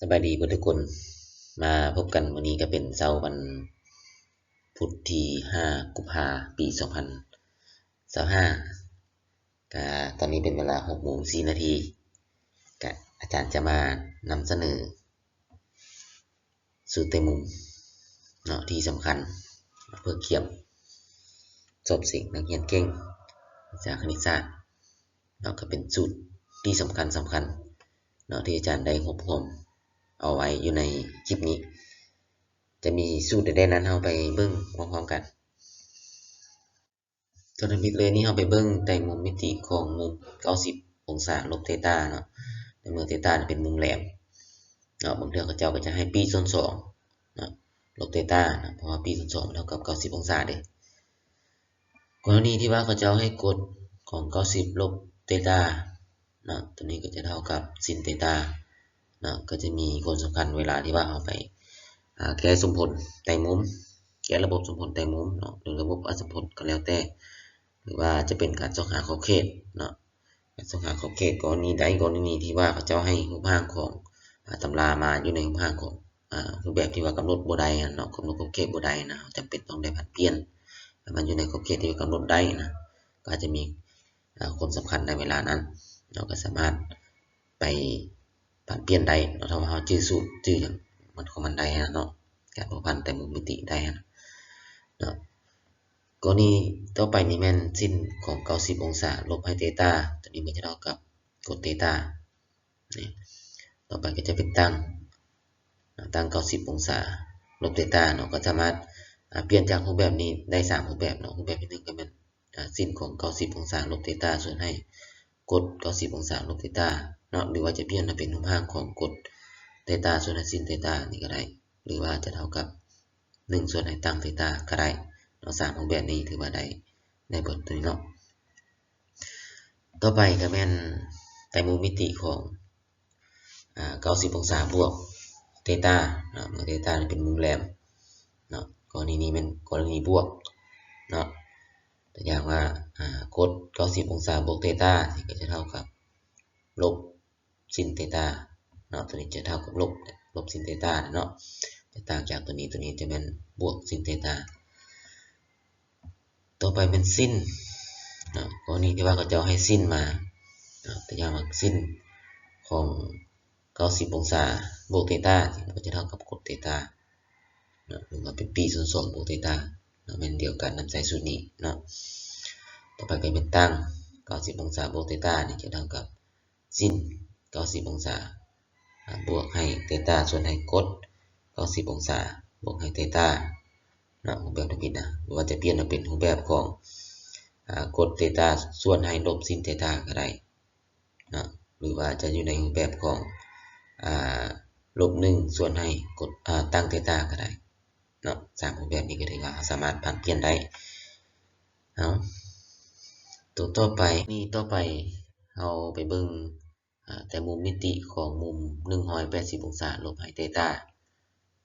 ສະບາຍດີເບິດທຸກຄົນ ມາພົບກັນມື້ນີ້ກໍເປັນເຊົ້າວັນພຸດທີຫ້າ ກຸມພາ ປີສອງພັນຊາວຫ້າ ກະຕອນນີ້ເປັນເວລາຫົກໂມງສີ່ນາທີ ກະອາຈານຈະມານຳສະເໜີ ສູດໄຕ່ມຸມເນາະ ທີ່ສຳຄັນເພື່ອກຽມສອບເສັງນັກຮຽນເກັ່ງວິຊາຄະນິດສາດເນາະ ກໍເປັນສູດທີ່ສຳຄັນ, ສຳຄັນເນາະ ທີ່ອາຈານໄດ້ຮວບຮວມເອົາໄວ້ຢູ່ໃນຄລິບນີ້. ຈະມີສູດໃດແດ່ນັ້ນ ເຮົາໄປເບິ່ງພ້ອມໆກັນ. ສ່ວນທຳອິດເລີຍນີ້ ເຮົາໄປເບິ່ງໄຕ່ມຸມມິຕິຂອງມຸມເກົ້າສິບອົງສາລົບເຕຕາເນາະ. ໃນເມື່ອເຕຕາເປັນມຸມແຫຼມເນາະ ບາງເທື່ອເຂົາເຈົ້າກໍຈະໃຫ້ປີສ່ວນສອງເນາະ ລົບເຕຕາເນາະ ເພາະວ່າປີສ່ວນສອງມັນເທົ່າກັບເກົ້າສິບອົງສາເດ້. ກໍລະນີທີ່ວ່າເຂົາເຈົ້າໃຫ້ກົດຂອງເກົ້າສິບລົບເຕຕາເນາະ ຕົວນີ້ກໍຈະເທົ່າກັບຊິນເຕຕາເນາະ. ກໍຈະມີຄວາມສຳຄັນເວລາທີ່ວ່າເຮົາໄປ ອາ ແກ້ສົມຜົນໄຕ່ມຸມ ແກ້ລະບົບສົມຜົນໄຕ່ມຸມເນາະ ຫຼືລະບົບອະສົມຜົນກໍແລ້ວແຕ່ ຫຼືວ່າຈະເປັນການຊອກຫາຂອບເຂດເນາະ ການຊອກຫາຂອບເຂດ. ກໍລະນີໃດ ກໍລະນີທີ່ວ່າເຂົາເຈົ້າໃຫ້ຮູບຮ່າງຂອງ ອາ ຕຳລາມາຢູ່ໃນຮູບຮ່າງຂອງ ອາ ຮູບແບບທີ່ວ່າກຳນົດບໍ່ໄດ້ຫັ້ນເນາະ ກຳນົດຂອບເຂດບໍ່ໄດ້ນະ ເຮົາຈຳເປັນຕ້ອງໄດ້ຜັດປ່ຽນໃຫ້ມັນຢູ່ໃນຂອບເຂດທີ່ວ່າກຳນົດໄດ້ນະ ກໍອາດຈະມີ ອາ ຄວາມສຳຄັນໃນເວລານັ້ນເນາະ ກໍສາມາດໄປຜັດປ່ຽນໄດ້ເນາະ ຖ້າວ່າເຮົາຈື່ສູດຈື່ຫຍັງມັນຂອງມັນໄດ້ຫັ້ນເນາະ ການພົວພັນໄຕ່ມຸມມິຕິໄດ້ຫັ້ນເນາະ. ກໍລະນີຕໍ່ໄປນີ້ແມ່ນຊິນຂອງເກົ້າສິບອົງສາລົບໃຫ້ເຕຕາ ຕົວນີ້ມັນຈະເທົ່າກັບກົດເຕຕາ. ນີ້ ຕໍ່ໄປກໍຈະເປັນຕັ້ງ ຕັ້ງເກົ້າສິບອົງສາລົບເຕຕາເນາະ ກໍສາມາດ ອາ ປ່ຽນຈາກຮູບແບບນີ້ໄດ້ສາມຮູບແບບເນາະ. ຮູບແບບທີໜຶ່ງກໍແມ່ນ ອາ ຊິນຂອງເກົ້າສິບອົງສາລົບເຕຕາ ສ່ວນໃຫ້ກົດເກົ້າສິບອົງສາລົບເຕຕາເນາະ ຫຼືວ່າຈະປ່ຽນມາເປັນຮູບຮ່າງຂອງກົດເຕຕາ ສ່ວນໃຫ້ຊິນເຕຕານີ້ກໍໄດ້ ຫຼືວ່າຈະເທົ່າກັບໜຶ່ງສ່ວນໃຫ້ຕັ້ງເຕຕາກໍໄດ້ເນາະ. ສາມຮູບແບບນີ້ຖືວ່າໄດ້ ໄດ້ເບິດຕົວນີ້ເນາະ. ຕໍ່ໄປກໍແມ່ນໄຕ່ມຸມມິຕິຂອງ ອາ ເກົ້າສິບອົງສາບວກເຕຕາເນາະ ເມື່ອເຕຕານີ້ເປັນມຸມແຫຼມເນາະ. ກໍລະນີນີ້ແມ່ນກໍລະນີບວກເນາະ. ຕົວຢ່າງວ່າ ອາ ກົດເກົ້າສິບອົງສາບວກເຕຕາ ກໍຈະເທົ່າກັບລົບຊິນເຕຕາເນາະ ຕົວນີ້ຈະເທົ່າກັບລົບ ລົບຊິນເຕຕາເນາະ ຈະຕ່າງຈາກຕົວນີ້ ຕົວນີ້ຈະແມ່ນບວກຊິນເຕຕາ. ຕໍ່ໄປແມ່ນຊິນເນາະ ກໍລະນີທີ່ວ່າເຂົາເຈົ້າໃຫ້ຊິນມາເນາະ ຕົວຢ່າງວ່າຊິນຂອງເກົ້າສິບອົງສາບວກເຕຕາ ກໍຈະເທົ່າກັບກົດເຕຕາເນາະ ຫຼືວ່າເປັນປີສ່ວນສອງບວກເຕຕາເນາະ ແມ່ນດຽວກັນນຳໃຊ້ສູດນີ້ເນາະ. ຕໍ່ໄປກໍແມ່ນຕັ້ງເກົ້າສິບອົງສາບວກເຕຕານີ້ຈະເທົ່າກັບ ຊິນເກົ້າສິບອົງສາ ອາ ບວກໃຫ້ເຕຕາ ສ່ວນໃຫ້ກົດເກົ້າສິບອົງສາບວກໃຫ້ເຕຕາເນາະ ຮູບແບບທຳອິດນະ ຫຼືວ່າຈະປ່ຽນມາເປັນຮູບແບບຂອງ ອາ ກົດເຕຕາ ສ່ວນໃຫ້ລົບຊິນເຕຕາກໍໄດ້ເນາະ ຫຼືວ່າຈະຢູ່ໃນຮູບແບບຂອງ ອາ ລົບໜຶ່ງ ສ່ວນໃຫ້ກົດ ອາ ຕັ້ງເຕຕາກໍໄດ້ເນາະ. ສາມຮູບແບບນີ້ກໍຖືວ່າເຮົາສາມາດຜັດປ່ຽນໄດ້. ເອົາ ຕົວຕໍ່ໄປ ນີ້ຕໍ່ໄປເຮົາໄປເບິ່ງ ອາ ແຕ່ມຸມມິຕິຂອງມຸມໜຶ່ງຮ້ອຍແປດສິບອົງສາລົບໃຫ້ເຕຕາ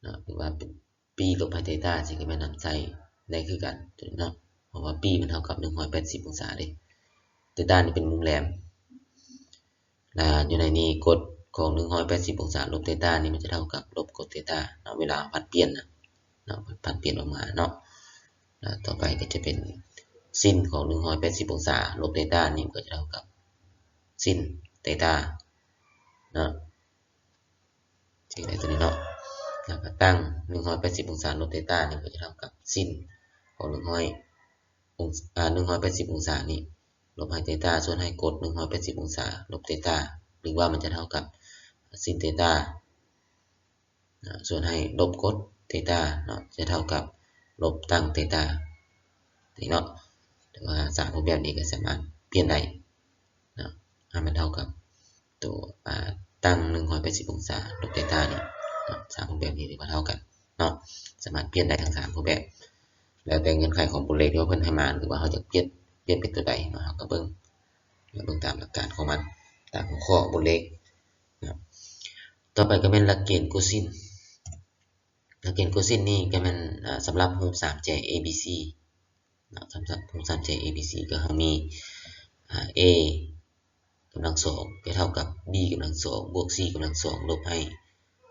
ເນາະ ຫຼືວ່າເປັນປີລົບໃຫ້ເຕຕາ ຊິກໍແມ່ນນຳໃຊ້ໄດ້ຄືກັນເນາະ ເພາະວ່າປີມັນເທົ່າກັບໜຶ່ງຮ້ອຍແປດສິບອົງສາເດ້. ເຕຕານີ້ເປັນມຸມແຫຼມ ແລະ ຢູ່ໃນນີ້ກົດຂອງໜຶ່ງຮ້ອຍແປດສິບອົງສາລົບເຕຕານີ້ ມັນຈະເທົ່າກັບລົບກົດເຕຕາເນາະ ເວລາຜັດປ່ຽນນະ ເນາະ ຜັດປ່ຽນອອກມາເນາະ. ແລ້ວຕໍ່ໄປກໍຈະເປັນຊິນຂອງໜຶ່ງຮ້ອຍແປດສິບອົງສາລົບເຕຕານີ້ ມັນກໍຈະເທົ່າກັບຊິນເຕຕາເນາະ ຈັ່ງໃດຕົວນີ້ເນາະ. ແລ້ວກໍຕັ້ງໜຶ່ງຮ້ອຍແປດສິບອົງສາລົບເຕຕານີ້ ມັນກໍຈະເທົ່າກັບຊິນຂອງໜຶ່ງຮ້ອຍອົງ ອາ ໜຶ່ງຮ້ອຍແປດສິບອົງສານີ້ ລົບໃຫ້ເຕຕາ ສ່ວນໃຫ້ກົດໜຶ່ງຮ້ອຍແປດສິບອົງສາລົບເຕຕາ ຫຼືວ່າມັນຈະເທົ່າກັບຊິນເຕຕາ ນະ ສ່ວນໃຫ້ລົບກົດເຕຕາເນາະ ຈະເທົ່າກັບລົບຕັ້ງເຕຕາ ນີ້ເນາະ. ແຕ່ວ່າສາມຮູບແບບນີ້ກໍສາມາດປ່ຽນໄດ້ເນາະ ໃຫ້ມັນເທົ່າກັບໂຕ ອາ ຕັ້ງໜຶ່ງຮ້ອຍແປດສິບອົງສາລົບເຕຕານີ້ເນາະ. ສາມຮູບແບບນີ້ຖືວ່າເທົ່າກັນເນາະ ສາມາດປ່ຽນໄດ້ທັງສາມຮູບແບບ ແລ້ວແຕ່ເງື່ອນໄຂຂອງບົດເລກທີ່ວ່າເພິ່ນໃຫ້ມາ ຫຼືວ່າເຮົາຢາກປ່ຽນ ປ່ຽນເປັນຕົວໃດເນາະ ເຮົາກໍເບິ່ງ ເບິ່ງຕາມຫຼັກການຂອງມັນ ຕາມຫົວຂໍ້ບົດເລກເນາະ. ຕໍ່ໄປກໍແມ່ນຫຼັກເກນໂກຊິນ ຫຼັກເກນໂກຊິນນີ້ກໍແມ່ນ ອາ ສຳລັບຮູບສາມແຈ A B C ເນາະ ສຳລັບຮູບສາມແຈ A B C ກໍເຮົາມີ ອາ A ກຳລັງສອງ ຈະເທົ່າກັບ B ກຳລັງສອງ ບວກ C ກຳລັງສອງ ລົບໃຫ້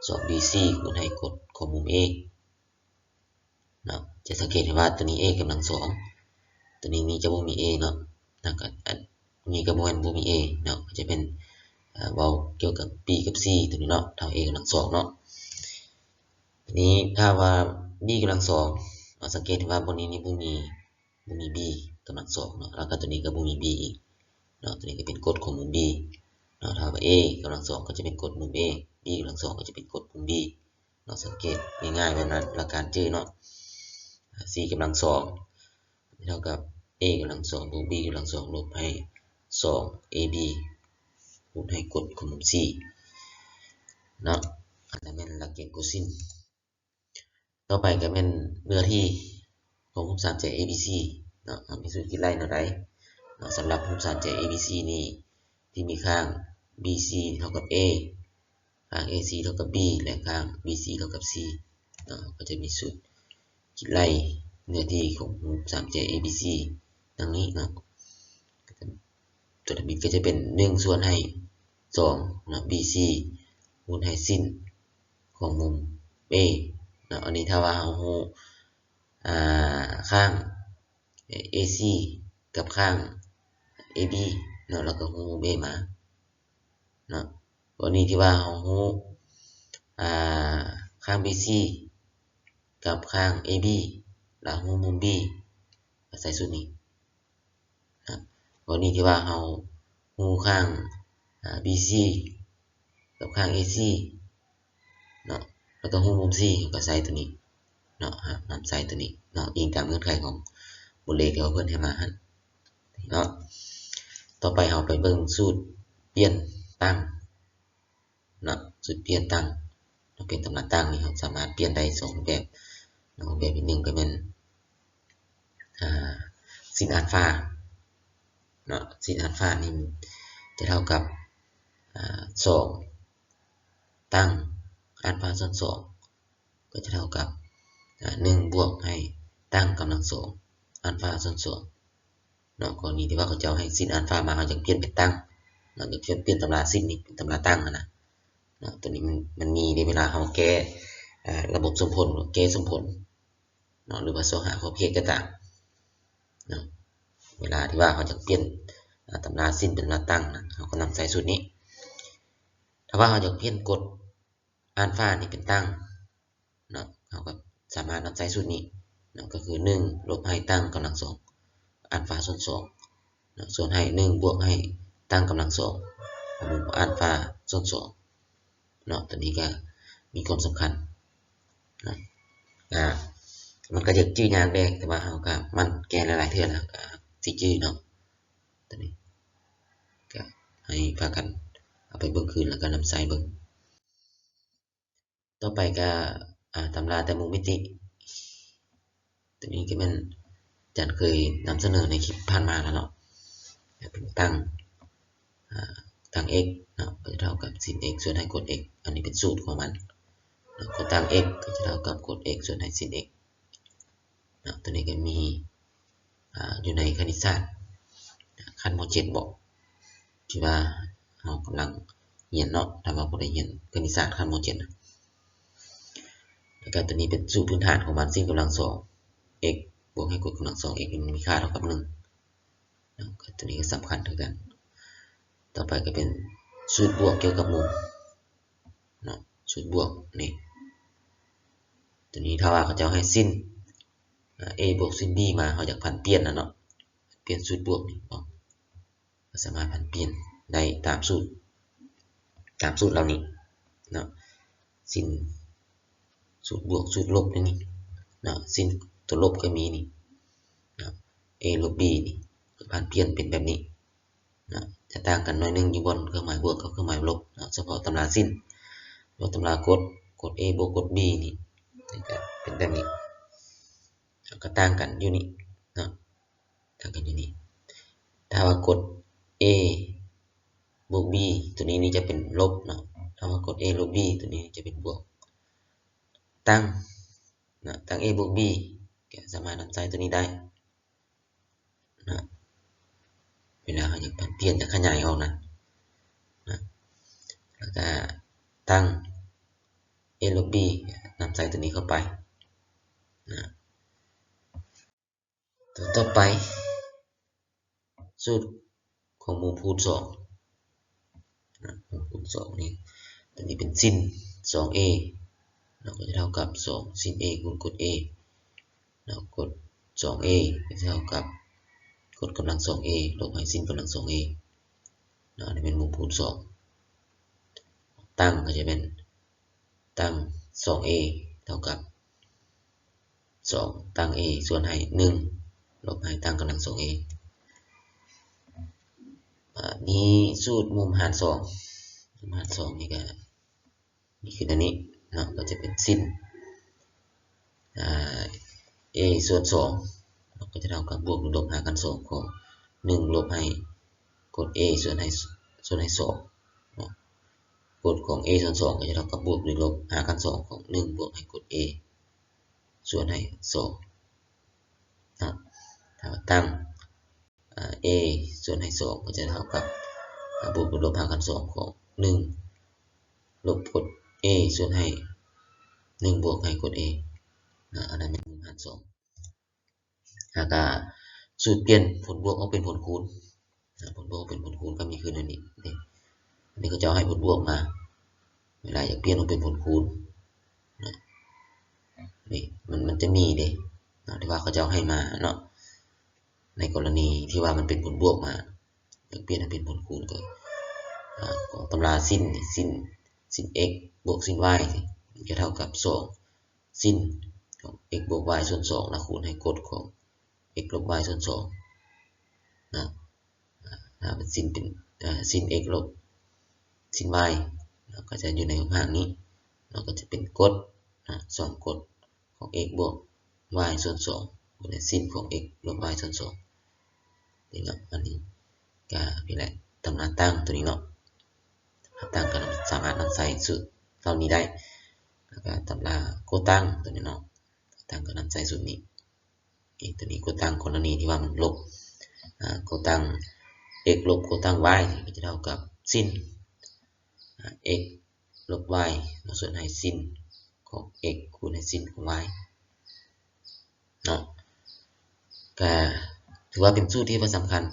ສອງບີຊີຄູນໃຫ້ກົດຂອງມຸມເອເນາະ. ຈະສັງເກດເຫັນວ່າຕົວນີ້ເອກຳລັງສອງ ຕົວນີ້ນີ້ຈະບໍ່ມີເອເນາະ ແລ້ວກໍອັນນີ້ກໍບໍ່ແມ່ນບໍ່ມີເອເນາະ ກໍຈະເປັນ ເອີ ເວົ້າກ່ຽວກັບບີກັບຊີຕົວນີ້ເນາະ ເທົ່າເອກຳລັງສອງເນາະ. ທີນີ້ຖ້າວ່າບີກຳລັງສອງເນາະ ສັງເກດເຫັນວ່າບ່ອນນີ້ນີ້ບໍ່ມີ ບໍ່ມີບີກຳລັງສອງເນາະ ແລ້ວກໍຕົວນີ້ກໍບໍ່ມີບີອີກເນາະ ຕົວນີ້ກໍເປັນກົດຂອງມຸມບີເນາະ. ຖ້າວ່າເອກຳລັງສອງກໍຈະເປັນກົດມຸມເອ ບີກຳລັງສອງກໍຈະເປັນກົດມຸມບີເນາະ. ສັງເກດງ່າຍໆແບບນັ້ນ ຫຼັກການຈື່ເນາະ ສີ່ກຳລັງສອງເທົ່າກັບເອກຳລັງສອງບວກບີກຳລັງສອງລົບໃຫ້ສອງເອບີຄູນໃຫ້ກົດຂອງມຸມຊີເນາະ. ອັນນັ້ນແມ່ນຫຼັກເກນໂກຊິນ. ຕໍ່ໄປກໍແມ່ນເນື້ອທີ່ຂອງຮູບສາມແຈເອບີຊີເນາະ ເຮົາມີສູດຄິດໄລ່ແນວໃດເນາະ. ສຳລັບຮູບສາມແຈເອບີຊີນີ້ ທີ່ມີຂ້າງບີຊີເທົ່າກັບເອ ຂ້າງເອຊີເທົ່າກັບບີ ແລະ ຂ້າງບີຊີເທົ່າກັບຊີເນາະ ເຮົາກໍຈະມີສູດຄິດໄລ່ເນື້ອທີ່ຂອງຮູບສາມແຈເອບີຊີດັ່ງນີ້ເນາະ. ຕົວທຳອິດກໍຈະເປັນໜຶ່ງສ່ວນໃຫ້ສອງເນາະ ບີຊີຄູນໃຫ້ສິ້ນຂອງມຸມເອເນາະ. ອັນນີ້ຖ້າວ່າເຮົາຮູ້ ອ່າ ຂ້າງເອຊີກັບຂ້າງເອບີເນາະ ແລ້ວກໍຮູ້ມຸມເອມາເນາະ. ກໍນີ້ທີ່ວ່າເຮົາຮູ້ ອ່າ ຂ້າງບີຊີກັບຂ້າງເອບີ ແລ້ວຮູ້ມຸມບີ ກໍໃສ່ສູດນີ້ ນະ. ກໍນີ້ທີ່ວ່າເຮົາຮູ້ຂ້າງ ອ່າ ບີຊີກັບຂ້າງເອຊີເນາະ ແລ້ວກໍຮູ້ມຸມຊີ ເຮົາກໍໃສ່ຕົວນີ້ເນາະ ນຳໃສ່ຕົວນີ້ເນາະ ອີງຕາມເງື່ອນໄຂຂອງບົດເລກທີ່ວ່າເພິ່ນໃຫ້ມາຫັ້ນເນາະ. ຕໍ່ໄປເຮົາໄປເບິ່ງສູດປ່ຽນຕັ້ງ ເນາະ ສູດປ່ຽນຕັ້ງ ເນາະ ປ່ຽນຕຳລາຕັ້ງນີ້ ເຮົາສາມາດປ່ຽນໄດ້ສອງຮູບແບບເນາະ. ຮູບແບບທີໜຶ່ງກໍແມ່ນ ອ່າ ຊິນອານຟາເນາະ ຊິນອານຟານີ້ຈະເທົ່າກັບ ອ່າ ສອງຕັ້ງອານຟາສ່ວນສອງ ກໍຈະເທົ່າກັບ ອ່າ ໜຶ່ງບວກໃຫ້ຕັ້ງກຳລັງສອງອານຟາສ່ວນສອງ ເນາະ. ກໍນີ້ທີ່ວ່າເຂົາເຈົ້າໃຫ້ຊິນອານຟາມາ ເຮົາຢາກປ່ຽນເປັນຕັ້ງເນາະ ຢາກປ່ຽນ ປ່ຽນຕຳລາຊິນນີ້ເປັນຕຳລາຕັ້ງຫັ້ນນະເນາະ. ຕົວນີ້ມັນ ມັນມີໃນເວລາເຮົາແກ້ ເອີ ລະບົບສົມຜົນ ແກ້ສົມຜົນເນາະ ຫຼືວ່າຊອກຫາຂອບເຂດກໍຕາມເນາະ. ເວລາທີ່ວ່າເຮົາຢາກປ່ຽນ ເອີ ຕຳລາຊິນເປັນຕຳລາຕັ້ງນະ ເຮົາກໍນຳໃຊ້ສູດນີ້. ຖ້າວ່າເຮົາຢາກປ່ຽນກົດ ອານຟານີ້ເປັນຕັ້ງເນາະ ເຮົາກໍສາມາດນຳໃຊ້ສູດນີ້ເນາະ ກໍຄືໜຶ່ງລົບໃຫ້ຕັ້ງກຳລັງສອງອານຟາສ່ວນສອງເນາະ ສ່ວນໃຫ້ໜຶ່ງບວກໃຫ້ຕັ້ງກຳລັງສອງຂອງອານຟາສ່ວນສອງເນາະ. ຕົວນີ້ກໍມີຄວາມສຳຄັນເນາະ ອ່າ ມັນກໍຢາກຈື່ຍາກແດ່ ແຕ່ວ່າເຮົາກໍໝັ່ນແກ້ຫຼາຍໆເທື່ອແລ້ວກໍຊິຈື່ເນາະ. ຕົວນີ້ກໍໃຫ້ພາກັນເອົາໄປເບິ່ງຄືນ ແລ້ວກໍນຳໃຊ້ເບິ່ງ. ຕໍ່ໄປກໍ ອ່າ ຕຳລາແຕງມຸມມິຕິ ຕົວນີ້ກໍແມ່ນອາຈານເຄີຍນຳສະເໜີໃນຄລິບຜ່ານມາແລ້ວເນາະ ເປັນຕັ້ງ ອ່າ ຕັ້ງ x ເນາະ ກໍຈະເທົ່າກັບຊິນ x ສ່ວນໃຫ້ກົດ x ອັນນີ້ເປັນສູດຂອງມັນເນາະ. ກໍຕັ້ງ x ກໍຈະເທົ່າກັບກົດ x ສ່ວນໃຫ້ຊິນ x ເນາະ. ຕົວນີ້ກໍມີ ອ່າ ຢູ່ໃນຄະນິດສາດ ຂັ້ນ ມ.ເຈັດ ເບາະ ທີ່ວ່າເຮົາກຳລັງຮຽນເນາະ ຖ້າວ່າຜູ້ໃດຮຽນຄະນິດສາດຂັ້ນ ມ.ເຈັດ ນະ. ແລ້ວກໍຕົວນີ້ເປັນສູດພື້ນຖານຂອງມັນ ຊິນກຳລັງສອງ x ບວກໃຫ້ກົດກຳລັງສອງ x ນີ້ມັນມີຄ່າເທົ່າກັບໜຶ່ງເນາະ. ກໍຕົວນີ້ກໍສຳຄັນຄືກັນ. ຕໍ່ໄປກໍເປັນສູດບວກກ່ຽວກັບມຸມ ເນາະ ສູດບວກນີ້ ຕົວນີ້ຖ້າວ່າເຂົາເຈົ້າໃຫ້ຊິນ ເອີ a ບວກຊິນ b ມາ ເຮົາຢາກຜັນປ່ຽນນະເນາະ ປ່ຽນສູດບວກນີ້ເນາະ ກໍສາມາດຜັນປ່ຽນໄດ້ຕາມສູດ ຕາມສູດເຫຼົ່ານີ້ເນາະ. ຊິນສູດບວກ ສູດລົບນີ້ເນາະ ຊິນຕົວລົບກໍມີນີ້ເນາະ a ລົບ b ນີ້ ກໍຜັນປ່ຽນເປັນແບບນີ້ ເນາະ ຈະຕ່າງກັນໜ້ອຍໜຶ່ງຢູ່ບ່ອນເຄື່ອງໝາຍບວກກັບເຄື່ອງໝາຍລົບເນາະ ສະເພາະຕຳລາຊິນ. ແລ້ວຕຳລາກົດ ກົດ a ບວກກົດ b ນີ້ ກໍເປັນແບບນີ້ ກໍຕ່າງກັນຢູ່ນີ້ເນາະ ຕ່າງກັນຢູ່ນີ້. ຖ້າວ່າກົດ a ບວກ b ຕົວນີ້ນີ້ຈະເປັນລົບເນາະ ຖ້າວ່າກົດ a ລົບ b ຕົວນີ້ຈະເປັນບວກ. ຕັ້ງເນາະ ຕັ້ງ a ບວກ b ກໍສາມາດນຳໃຊ້ຕົວນີ້ໄດ້ ນະ ເວລາເຮົາຢາກປັບປ່ຽນ ຢາກຂະຫຍາຍອອກນະ ນະ ແລ້ວກະຕັ້ງ A ລົບ B ນຳໃສ່ຕົວນີ້ເຂົ້າໄປນະ. ຕົວຕໍ່ໄປ ສູດຂອງມຸມຄູນສອງນະ, ມຸມຄູນສອງນີ້ ຕົວນີ້ເປັນຊິນສອງ A ເນາະ ກໍຈະເທົ່າກັບສອງຊິນ A ຄູນກົດ A ເນາະ, ກົດສອງ A ກໍຈະເທົ່າກັບກົດກຳລັງສອງ A ລົບໃຫ້ຊິນກຳລັງສອງ A ເນາະ. ອັນນີ້ແມ່ນມຸມຄູນສອງ. ຕັ້ງກໍຈະແມ່ນ ຕັ້ງສອງ A ເທົ່າກັບສອງຕັ້ງ A ສ່ວນໃຫ້ໜຶ່ງ ລົບໃຫ້ຕັ້ງກຳລັງສອງ A. ບາດນີ້ສູດມຸມຫານສອງ, ມຸມຫານສອງນີ້ກໍມີຂຶ້ນອັນນີ້ເນາະ, ກໍຈະເປັນຊິນ ອາ A ສ່ວນສອງເນາະ ກໍຈະເທົ່າກັບບວກຫຼືລົບຫາກັນສອງຂອງໜຶ່ງ ລົບໃຫ້ກົດ A ສ່ວນໃຫ້ ສ່ວນໃຫ້ສອງເນາະ. ກົດຂອງ A ສ່ວນສອງກໍຈະເທົ່າກັບບວກຫຼືລົບຫາກັນສອງຂອງໜຶ່ງບວກໃຫ້ກົດ A ສ່ວນໃຫ້ສອງເນາະ. ຖ້າວ່າຕັ້ງ ອາ A ສ່ວນໃຫ້ສອງກໍຈະເທົ່າກັບ ອາ ບວກຫຼືລົບຫາກັນສອງຂອງໜຶ່ງລົບກົດ A ສ່ວນໃຫ້ໜຶ່ງບວກໃຫ້ກົດ A ນະ, ອັນນັ້ນແມ່ນມຸມຫານສອງ. ແລ້ວກະສູດປ່ຽນຜົນບວກອອກເປັນຜົນຄູນນະ, ຜົນບວກເປັນຜົນຄູນກໍມີຄືນອັນນີ້ເດ້. ອັນນີ້ເຂົາເຈົ້າໃຫ້ຜົນບວກມາ, ເວລາຢາກປ່ຽນອອກເປັນຜົນຄູນນະ, ນີ້ ມັນ ມັນຈະມີເດ້ເນາະ ທີ່ວ່າເຂົາເຈົ້າໃຫ້ມາເນາະ. ໃນກໍລະນີທີ່ວ່າມັນເປັນຜົນບວກມາ ຢາກປ່ຽນໃຫ້ເປັນຜົນຄູນກໍ ອາ ຂອງຕຳລາຊິນ ຊິນ ຊິນ x ບວກຊິນ y ຈະເທົ່າກັບສອງ ຊິນຂອງ x ບວກ y ສ່ວນສອງ ລະຄູນໃຫ້ກົດຂອງ x ລົບ y ສ່ວນສອງເນາະ. ອາ ຖ້າເປັນຊິນ ເປັນ ອາ ຊິນ x ລົບຊິນ y ເນາະ ກໍຈະຢູ່ໃນຮູບຮ່າງນີ້ເນາະ, ກໍຈະເປັນກົດນະ ສອງກົດຂອງ x ບວກ y ສ່ວນສອງ ຄູນໃຫ້ຊິນຂອງ x ລົບ y ສ່ວນສອງ ນີ້ເນາະ. ອັນນີ້ກໍນີ້ແຫຼະ ຕຳລາຕັ້ງຕົວນີ້ເນາະ, ຕຳລາຕັ້ງກໍສາມາດນຳໃຊ້ສູດເຫຼົ່ານີ້ໄດ້. ແລ້ວກໍຕຳລາໂກະຕັ້ງຕົວນີ້ເນາະ, ໂກະຕັ້ງກໍນຳໃຊ້ສູດນີ້. ອີກຕົວນີ້ໂກະຕັ້ງກໍລະນີທີ່ວ່າມັນລົບ ອາ ໂກະຕັ້ງ x ລົບໂກະຕັ້ງ y ກໍຈະເທົ່າກັບຊິນ ອາ x ລົບ y ເນາະ ສ່ວນໃຫ້ຊິນຂອງ x ຄູນໃຫ້ຊິນຂອງ y ເນາະ. ກໍຖືວ່າເປັນສູດທີ່ວ່າສຳຄັນ